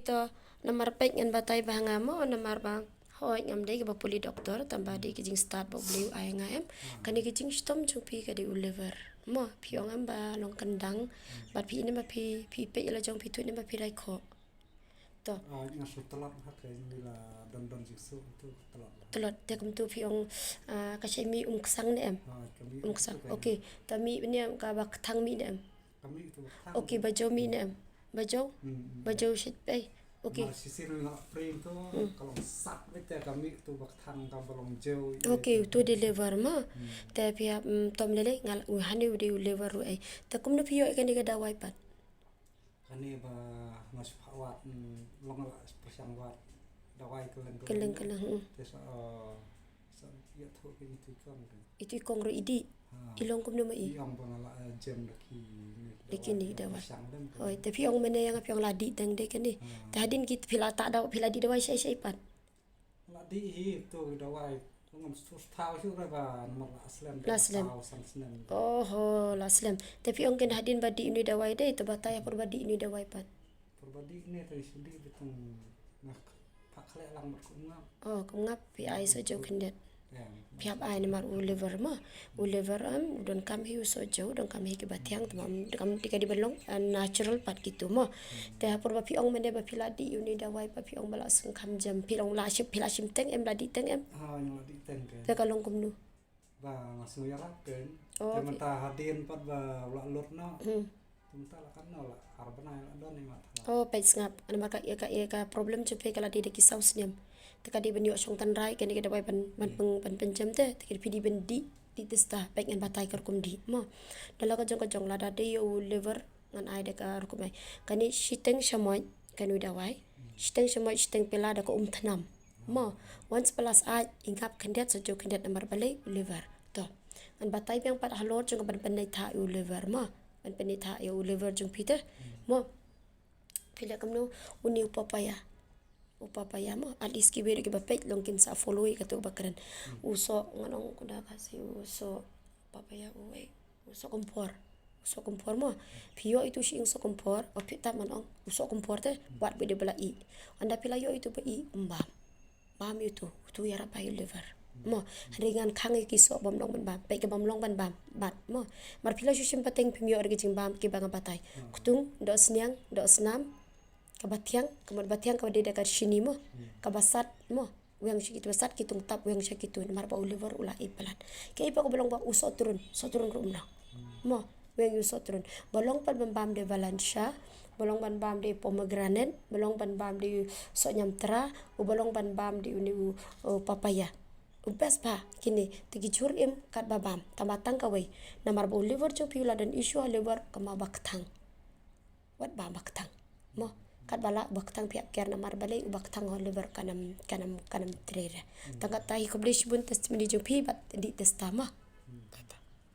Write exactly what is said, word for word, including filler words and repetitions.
To, namar peit ngan batai ba nga mo, namar ba hooid ngam dei kaba pule doktor, tangba dei ka jingstad ba U Blei u ai nga em. Kane ka jingshitom jong phi ka dei u liver. Mo, phi ong em ba long kyndang, bad phi ine ba phi, phi peit la jong phi tu ine ba phi rai khoh. To. Ah, nga shu tlot ha ka ni la don don jingsu tu tlot. Tlot, te kumtu phi ong, ah, ka shai mih um ksang ne em? Ah, ka mih Um um ksang. ksang. Okay. Ta mih ne em, kaba kthang mih ne em? Ka mih tu ba kthang. Okay, ba jew mih ne em? Ba jew? Hmm, hmm. Ba jew shit pei. Okay. Mar shisien nga pring tu, Hmm. ka long sat beit te ka mih tu ba kthang kaba long jew. Okay, tu dei liver mo. Hmm. Te phi hap, mm, tom lei lei, nga la u hani u dei u liver ruh ei. Te kumno phi ïoh ïa kane ka dawai pat? Kane ba nga shu phah wad, mm, long la pyrshang wad dawai kylleng Kylleng kylleng, hmm. Te sa, eh, sa ïathuh kine tu i kong kan. Itu i kong ruh i dih. Ha. I long kumno ma i? I ong ba nga la, eh, jem da ki ni Da kini dawai. Pyrshang lem kan. Hooid, te phi ong mynne ïa nga phi ong la dih teng de kane. Ha. Te hadien ki phi la tah daw, phi la dih dawai shai shai pat? La dih hi tu dawai. Ngam shu thaw shu re ba namar la slem. La slem. Saw san snem. Oho, la slem. Te phi ong ken hadien ba dih uni dawai de, to batai ha por ba dih uni dawai pat. Por ba dih ne te shu dih bitung nga phah khleh lang bad kum ngap. Oh, kum ngap phi ai sohjew khyndiat. Em. Phi hap ai namar u liver mo. U liver em, u donkam hi u sohjew, u donkam hi kiba thiang, tangba um, kam dei ka dei ban long, eh, natural pat kitu mo. Hmm. Te ha por ba phi ong mynne ba phi la dih uni dawai ba phi ong ba la sngewkham jem, phi long la shim, phi la shim teng em, la dih teng em? Ha, nga la dih teng kan. Te ka long kumno? Ba nga sngew ïarap kan. Oh, Te okay. mynta hadien pat ba u la lut noh. Hmm. Te mynta la katno la ar bnai la don i mat. Oh, peit sngap. Namar ka, ïa ka, ïa ka problem jong phi ka la dei da ki saw snem. Te ka dei ban ïoh shong tynrai kane ka dawai ban, ban Hmm. pyn, ban pynjem te. Te ka dei phi dei ban dih, dih te sta, peit ngan batai ka rukom dih. Mo. Da la ka jong ka jong lada dei ïa u liver ngan ai da ka rukom ai. Kane shiteng shamoit kane u dawai. Hmm. Shiteng shamoit, shiteng pela da ka um thnam. Mo, once ba la sah, i ngap khyndiat, sohjew khyndiat namar balei u liver. To. Ngan batai biang pat halor jong ka ban pynitha ïa u liver mo. Ban pynitha ïa u liver jong phi te. Mo. Phi leh kumno, une u papaya. U papaya mo, at least kiwei ruh kiba peit long kin sa follow ïa katu ba kren. U soh, ngan ong kuda Khasi u soh papaya u ei. U soh kumphor. U soh kumphor mo. Phi ïoh itu shi ïing soh kumphor, o phi tap ngan ong, u soh kumphor te, wat beit dei ba la ih. Ynda phi la ïoh itu ba ih, um bam. Bam ïa utu, utu ïarap ïa u liver. Mo, hynrei ngan khang ïa ki soh bym long ban bam, peit ka bym long ban bam, bad mo. Mar phi la shu shim pateng phim ïoh ruh ki jingbam kiba nga batai. Ktung, doh sniang, doh snam, kaba thiang, ka mut ba thiang kaba dei da ka shini mo. Kaba sat mo. Weng sha kitu ba sat, ki tungtap weng sha kitu namar ba u liver u la ïeit palat. Kaei pat kaba long ba u soh trun, soh trun ruh um long. Mo, weng ïa u soh trun. Ba long pat ban bam da i Valencia, ba long ban bam da i pomegranate, ba long ban bam da i soh ñiamtra, u ba long ban bam da i une u, u papaya. U best bha kine, te ki jhur im katba bam, tangba tang kawei. Namar ba u liver jong phi u la don issue ha liver, ka ma ba kthang. Wat bam ba kthang. Mo, katba lah ba kthang phi hap care namar balei u ba kthang ha liver kan ym, kan ym, kan ym trei re. Tang katta hi khublei shibun testimony jong phi bad dih te sta mo.